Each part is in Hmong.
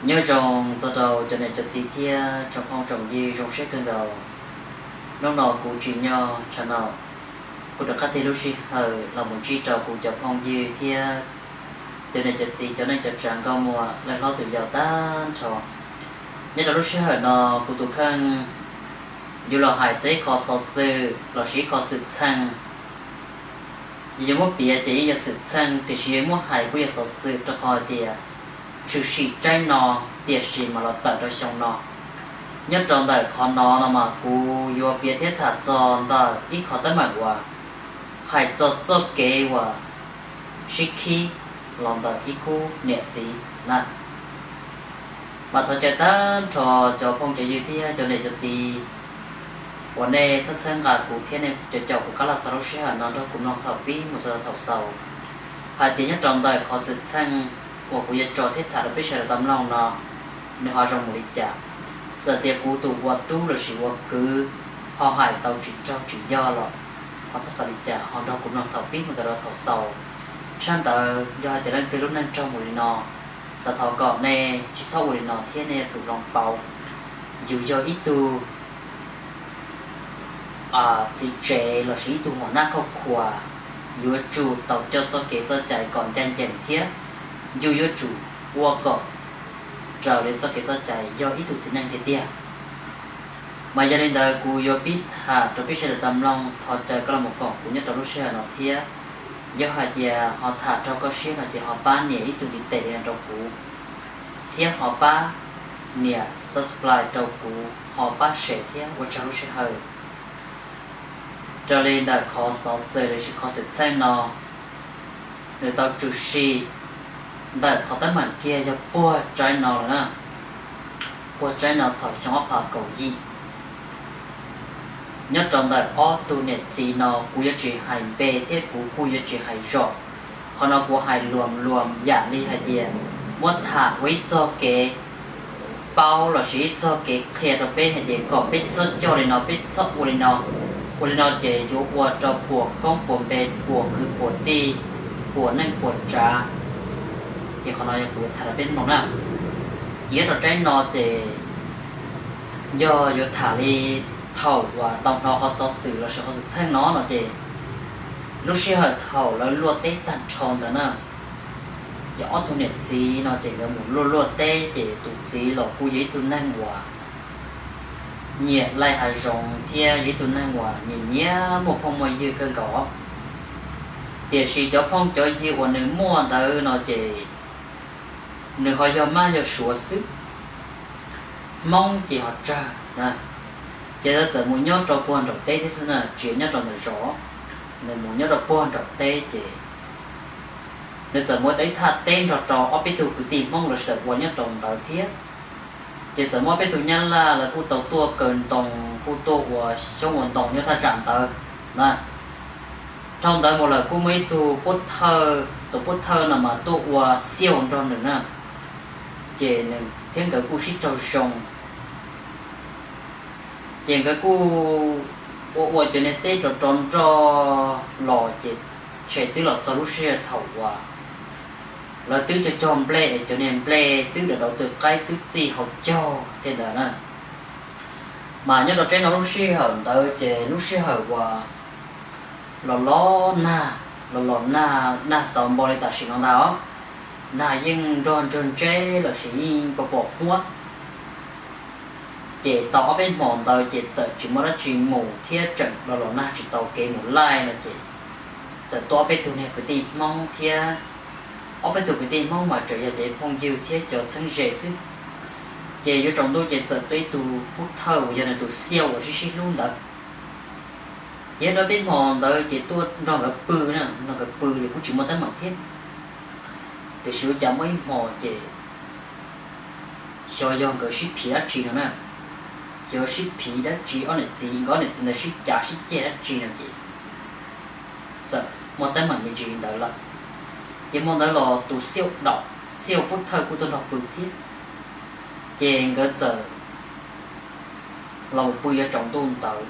Nyob zoo txog rau cov niam cov txiv thiab tsoom phooj tsoom ywg zoo siab kawg nkaus. Hnub no kuv tsim nyog tshav no kuv rov qab tig lub sij hawm los mus ntsib rau kuv cov phooj ywg thiab cov niam cov txiv cov neej cov tsav nkauj muam lawv hlob tus yau tag nrho. Nyob rau lub sij hawm no kuv tus kheej yuav los hais txog ib qho xov xwm lossis ib qho xwm txheej. Yog yuav muab piav ces yeej yog xwm txheej tiam sis yog muab hais kuj yog xov xwm rau qhov hais tias tshwm sim tsaib no tiam sis mas los tawm rau xyoo no. Nyob rau ntawm qhov no no mas kuv yuav piav thiab tham txog ntawm ib qho teeb meem uas hais txog txoj kev uas sib khib los ntawm ib khub niam txiv na. Mas thov caw tag nrho cov phooj cov ywg thiab cov niam cov txiv uas nej txhawb txhawb nqa kuv thiab nej cov caum kuv qab los txog lub sij hawm no nrog kuv mloog thaum pib mus txog thaum xaus hais tias nyob rau ntawm qhov xwm txheej uas kuv yuav tso thiab tham rau peb sawv daws tau mloog no, nws ho zoo mus li cas. Txawm tias kuv tus ua tub lossis ua kwv ho hais tau tsis raug tsis yog los ho txhob xav li cas, ho nrog kuv mloog thaum pib mus txog rau thaum xaus. Tshaj ntawd yog hais tias leej twg lub neej raug mus li no, xav thov kom nej tsis txhob ua li no thiab nej yuav tsum hloov pauv. Yus yog ib tug txiv tsev lossis ib tug hua nab khauj khuas, yuav tsum tau coj txoj kev txoj cai kom ncaj ncees thiab yus yuav tsum ua kom raws li txoj kev txoj cai yog ib tug txiv neej tiag tiag. Mas yog li ntawd kuv yuav pib tham rau peb sawv daws tau mloog, thov caw koj los mus koom kuv nyob rau lub sij hawm no thiab. Yog hais tias ho tham raug koj siab no ces ho pab nias ib tug ntiv tes li no rau kuv, thiab ho pab nias subscribe rau kuv, ho pab share thiab. Ua tsaug lub sij hawm. Raws li ntawm qhov xov xwm lossis qhov xwm txheej no, nws tau tshwm sim ntawm qhov teeb meem kiag yog puag tsaib no lawm na, puag tsaib no thaum xyoo ob phav kaum yim. Nyob rau ntawm ob tug niam txiv no kuv yuav tsis hais npe thiab kuv kuj yuav tsis hais zom. Qhov no kuv hais luam luam yam li hais tias muab tham ua ib txoj kev paub lossis ib txoj kev qhia rau peb hais tias kom peb txhob coj li no, peb txhob ua li no. Ua li no ces yuav ua rau puas koob puas npe, puas kwv puas tij, puas neej puas tsav. Ces qhov no yog kuv yuav tham rau peb mloog na. Ces nyob rau tsaib no ces yog yuav tham li thaum uas tau hnov qhov xov xwm lossis qhov xwm txheej no no ces lub sij hawm thaum lawv luaj teb tag nrho ntawd na, ces ob tug niam txiv no ces nkawd mus luaj luaj teb ces tus txiv los kuj yog ib tug neeg uas nyiam laij hav zoov thiab yog ib tug neeg uas nyiam nyiam muaj phooj muaj ywg kawg nkaus. Tiam sis cov phooj cov ywg uas nws muaj ntawd no ces nws ho yog Mab yog Suav xwb, Hmoob ces ho tsawg na. Ces lawv txawm mus nyob rau puag nraum teb thiab xwb na, tsis nyob rau ntawm zos, nws mus nyob rau puag nraum teb ces nws txawm muaj tau ib thaj teb nrog rau ob peb tug kwv tij Hmoob lossis daim ua nyob rau ntawd thiab. Ces txawm muaj ob peb tug Nyab Laj lawv kuj tau tuaj kaw ntoo, kuj tuaj ua xyoob ua ntoo nyob thaj tsam ntawd na. Dhau ntawd mus lawm kuj muaj ib tug pub thawj, tus pub thawj no mas tuaj ua xiauj nrog nws na, ces nws thiab nkawd kuj sib raug zoo. Ces nkawd kuj ua ua cov niag teb rov rov nroj los ces tshem twb los txog lub sij hawm thaum uas lawv twb cog cog nplej es cov niag nplej twb dav dav tw qaib twb txij hauv caug tej ntawd na. Mas nyob rau teb no lub sij hawm ntawd ces lub sij hawm uas los los nag, los los nag, nag xaus npaum li tam sim no ntag os. Nag yeej nrog ntswg ntseb lossis yeej pom pom huab. Ces tau ob peb hmo ntawd ces txawm tsis muaj dab tsi mus thiab tseem los los nag tsis tau kev mus laij no ces txawm tuaj ob peb tug niag kwv tij Hmoob thiab. Ob peb tug kwv tij Hmoob mas tseem yog cov phooj ywg thiab cov txheeb ze xwb. Ces yuav tsaus ntuj ces txawm tuaj ib tug pub thawj uas yog nws tus xiauj uas sib sib hlub ntawd. Ces rau tib hmo ntawd ces tuaj nrog nkawd pw na, nrog nkawd pw ces kuj tsis muaj teeb meem thiab. Tiam sis ua cas muaj ib hmo ces xyov yog nkawd sib phiv dab tsi no na, xyov sib phiv dab tsi, ob niam txiv, nkawd ob niam txiv ntawd sib cav sib ceg dab tsi no ces txawm muaj teeb meem me ntsis li ntawd lawm. Ces hmo ntawd los tus xiauj daum, xiauj pub thawj kuj tuaj nrog pw thiab. Ces nkawd txawm los pw yuav tsaus ntuj ntawd.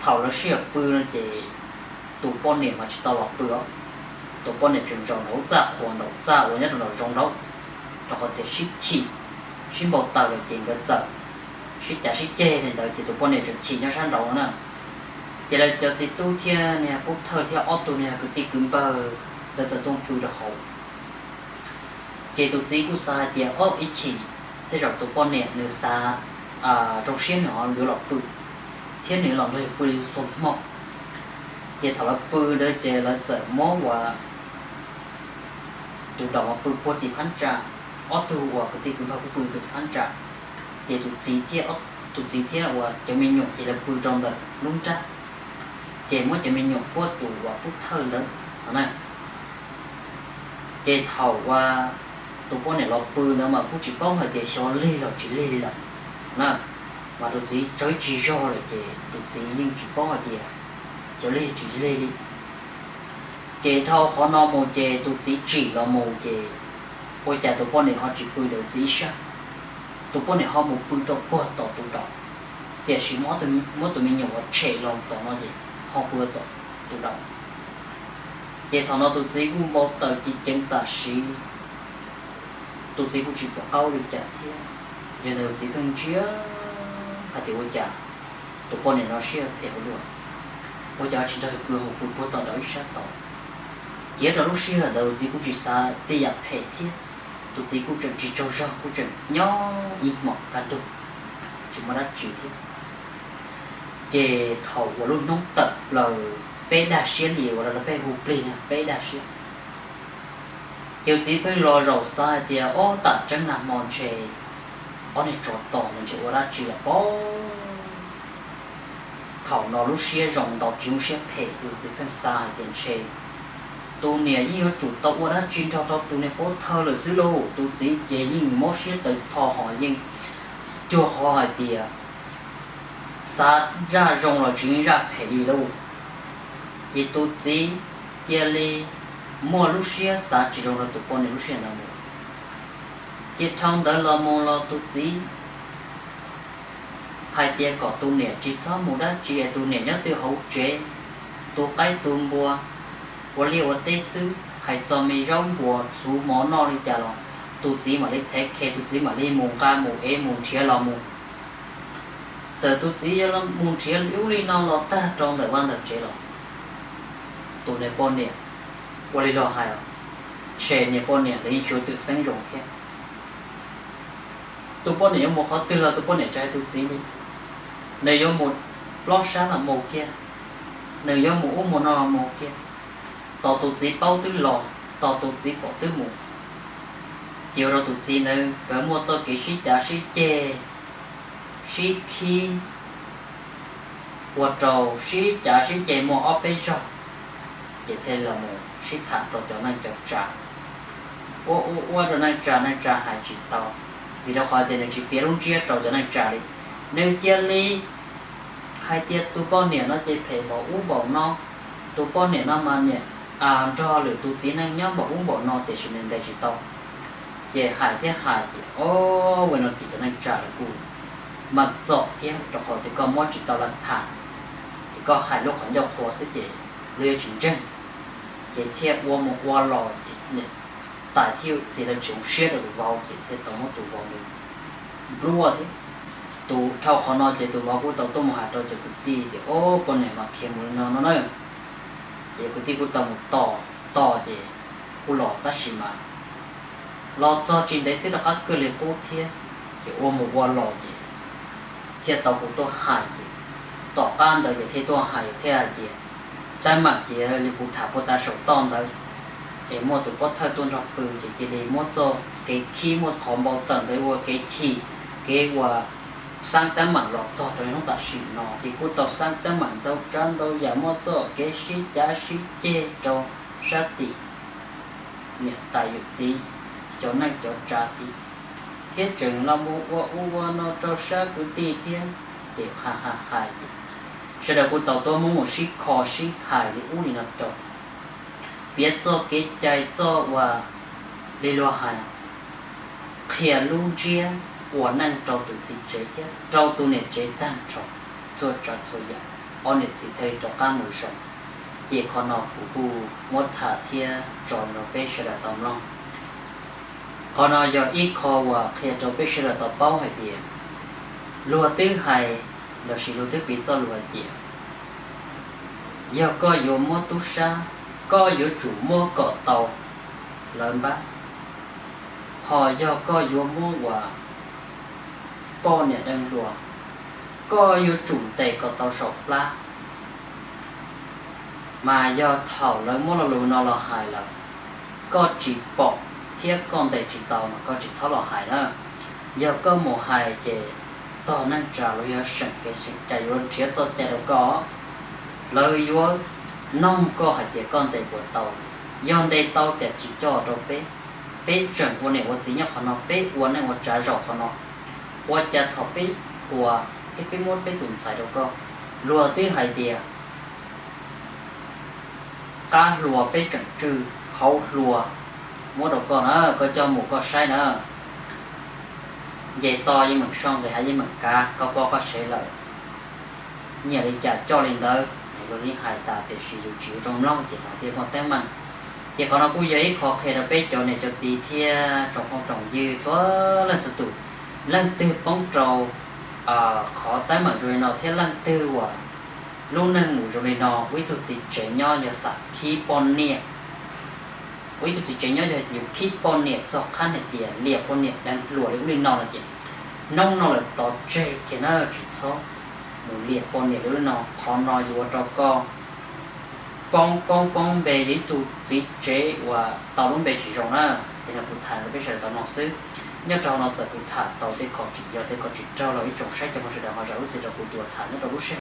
Thaum lawv sib yaum pw no ces tus poj niam mas tsis tau los pw os. Tus poj niam tseem zaum nraum lub txaj qhua, nraum txaj uas nyob rau nraum zoov nraud. rau qhov tias sib chim, sib npau taws lawm ces nkawd txawm sib cav sib ceg li ntawd ces tus poj niam tseem chim nyob sab nraud no na. Ces lawv cov txiv tub thiab niag pov thawj thiab ob tug niag kwv tij kwv npawg ntawd txawm tuaj pw rau hauv. Ces tus txiv kuj xav hais tias, ob, ib chim tej zaum tus poj niam nws xav zoo siab nws ho yuav los pw, thiab nws los nrog yus pw li txhua hmo. Ces thaum lawv pw ntawd ces lawv txawm muab ua tus daus mas pw puag tim phab ntsa, ob tug uas kwv tij kwv npawg kuj pw puag tim phab ntsa. Ces tus txiv thiab, tus txiv thiab uas cov me nyuam ces lawv pw rau ntawm lub nrab, ces muab cov me nyuam puag tus uas pov thawj ntawd no na. Ces thaum uas tus poj niam los pw ntawd mas kuj tsis paub hais tias xyov lig los tsis lig li lawm na, mas tus txiv tsawv tsis zog lawm ces tus txiv yeej tsis paub hais tias xyov lig tsis lig li. Ces dhau qhov no mus ces tus txiv tsim los mus ces ua cas tus poj niam ho tsis pw ntawm txiv ib sab, tus poj niam ho mus pw rau puag tom tus daus, tiam sis muab tus me nyuam uas tshem los tom no ces ho pw tom tus daus. Ces thaum no tus txiv kuj npau taws ceev ceev tam sim, tus txiv kuj tsis pom qab ua li cas thiab. Yog ntawd tus txiv pheej ntsia hais tias ua cas tus poj niam no siab phem ua luaj, ua cas tsis nrog yus pw ho pw puag tom daus ib sab tod. Ces rau lub sij hawm ntawd tus txiv kuj tsis xav tej yam phem thiab, tus txiv kuj tseem tsis tsaug zog kuj tseem nyob ib hmos kaj ntug, tsis muaj dab tsi thiab. Ces thaum uas lub hnub tawm plaws peb dag siab li uas lawv pheej hu plig na, peb dag siab, ces tus txiv pheej los zaum xav hais tias, ob, tam tseeb nag hmo ntshe ob niag tsov tom nws ntshe ua dab tsi lawm pob. Thaum no lub siab zoo ntau tsis muaj siab phem, tus txiv pheej xav hais tias ntshe tus niam yeej yuav tsum tau ua dab tsi nrog rau tus niag pov thawj lawm xwb lauj. Tus txiv ces yeej mob siab tawv tho ho yeej cuag qhov hais tias xav zaj zoo los tsis yeej zaj phem li lauj. Ces tus txiv cia li muaj lub siab xav tsis zoo rau tus poj niam lub sij hawm ntawd mus. Ces dhau ntawd los mus los tus txiv hais tias kom tus niam tsis txhob mus dab tsi, tus niam nyob twj hauv tsev tu qaib tu npua, ua liaj ua teb xwb, hais txog me zaub npua txhuv mov noj li cas los tus txiv mam li thev khe, tus txiv mam li mus nqa mus ev mus nrhiav los mus. Txawm tus txiv yuav mus nrhiav ub li no los tag rau ntawm vaj ntawm tsev los tus niag poj niam ua li luag hais, ntshe niag poj niam ntawd yeej tsis ua twm xeeb zoo thiab. Tus poj niam yuav mus qhov twg los tus poj niam tsis hais tus txiv li. Nws yuav mus plob sab los mus kiag, nws yuav mus ub mus no los mus kiag, tos tus txiv paub twb los, tos tus txiv pom twb mus. Ces ua rau tus txiv ntawd nkawd muaj txoj kev sib cav sib ceg, sib khib, ua rau sib cav sib ceg muaj ob peb zaug, ces thiaj li los mus sib tham rau cov neej cov tsav. Ua ua ua rau neej tsa, neej tsa hais tsis tau, vim rau qhov tias nws tsis piav lub ntsiab rau cov neej tsa li. Nws cia li hais tias tus poj niam no ces phem npaum ub npaum no, tus poj niam no mas niam nrog lwm tus txiv neej nyob npaum ub npaum no tiam sis nws ntes tsis tau. Ces hais thiab hais ces, o, ua no ces cov neej tsa lawv kuj meem txom thiab, rau qhov tias koj muab tsis tau laj tham, ces koj hais lub qhov ncauj qhua xwb ces lawv yuav tsis ntseeg. Ces thiaj ua mus ua los ces niam tais thiab txiv lawv tsis zoo siab rau tus vauv ces thiaj tau muab tus vauv nplua thiab. Tus dhau qhov no ces tus vauv kuj tau tuaj mus hais rau cov kwv tij tias, o, poj niam mas khiav mus li no no na. Ces kwv tij kuj tau mus tos, tos ces kuj los tab sis mas los txog tsis ntev xwb rov qab kawg li qub thiab. Ces ua mus ua los ces thiaj tau kuv tuaj hais ces tom qab ntawd ces thiaj tuaj hais thiaj hais tias, teeb meem ces li kuv tham puag ta saum toj ntawd, es muaj tus pov thawj tuaj nrog pw ces cia li muab txoj kev khib muaj qhov npau taws ntawd ua kev chim, kev ua xab teeb meem los txog rau hnub tam sim no ces kuj tau xab teeb meem ntau tsav ntau yam muaj txoj kev sib cav sib ceg rau sab tim niam tais yawm txiv, cov neej cov tsav tid, thiab tseem los mus ua ub ua no rau sab kwv tij thiab. Ces hais hais hais ces sawv daws kuj tau tuaj muab mus sib kho sib hais li ub li no rau, piav txoj kev cai txoj uas li luag hais, qhia lub ntsiab ua neej rau tus txiv tsev thiab rau tus niam tsev tag nrho, txhua tsav txhua yam, ob niam txiv thiaj li rov qab mus zoo. Ces qhov no kuv kuj muab tham thiab tso rau peb sawv daws tau mloog. Qhov no yog ib qho uas qhia rau peb sawv daws tau paub hais tias luag twb hais lossis luag twb piv txoj lus hais tias yog koj yuav muab tub sab, koj yuav tsum muab kom tau lawv npab, ho yog koj yuav muab ua poj niam deev hluas, koj yuav tsum ntes kom tau saum plab. Mas yog thaum lawv muab lo lus no los hais lawm, koj tsis pom thiab koj ntes tsis tau mas koj tsis txhob los hais na. Yog koj mus hais ces tog neej tsa los yog seem kev seem cai yuav nrhiav txoj cai rau koj. Lawv yuav noog koj hais tias koj ntes puas tau. Yog ntes tau cas tsis coj rau peb, peb tseem ua niam ua txiv nyob qhov no, peb ua neej ua tsav zaum qhov no. Ua cas thaum peb tuag thiab peb muab peb tus ntxhais rau koj, luag twb hais tias qab hlua peb tseem tswj, hauv hlua muab rau koj na, koj coj mus koj saib na. Nce toj yeej meem soj, nqis hav yeej meem kav, koj poj koj sev lawm, nyiam li cas coj li ntawd. Luag li hais tas tiam sis yus tsis ua zoo mloog ces thaum tias muaj teeb meem. Ces qhov no kuj yog ib qho qhia rau peb cov niam cov txiv thiab tsoom phooj tsoom ywg txhua leej txhua tus, leej twg poob rau qhov teeb meem zoo li no thiab leej twg uas lub neej mus zoo li no, ua ib tug txiv tsev nyob yog xam khib poj niam, ua ib tug txiv tsev nyob yog hais tias yus khib poj niam txog qhab hais tias liam poj niam deev hluas li ub li no no ces hnub no lawm tos tseg kiag na, tsis txhob mus liam poj niam li ub li no. Qhov no yuav ua rau koj poob koob poob npe li ib tug txiv tsev uas tau lub npe tsis zoo na. Ces no kuv tham rau peb sawv daws tau mloog xwb. Nyob rau hauv no txawm kuv tham tau tej qho tsis yog tej qho tsis raug los ib tsoom saib cov phooj sawv daws ho zam lub txim rau kuv tus tham nyob rau lub sij hawm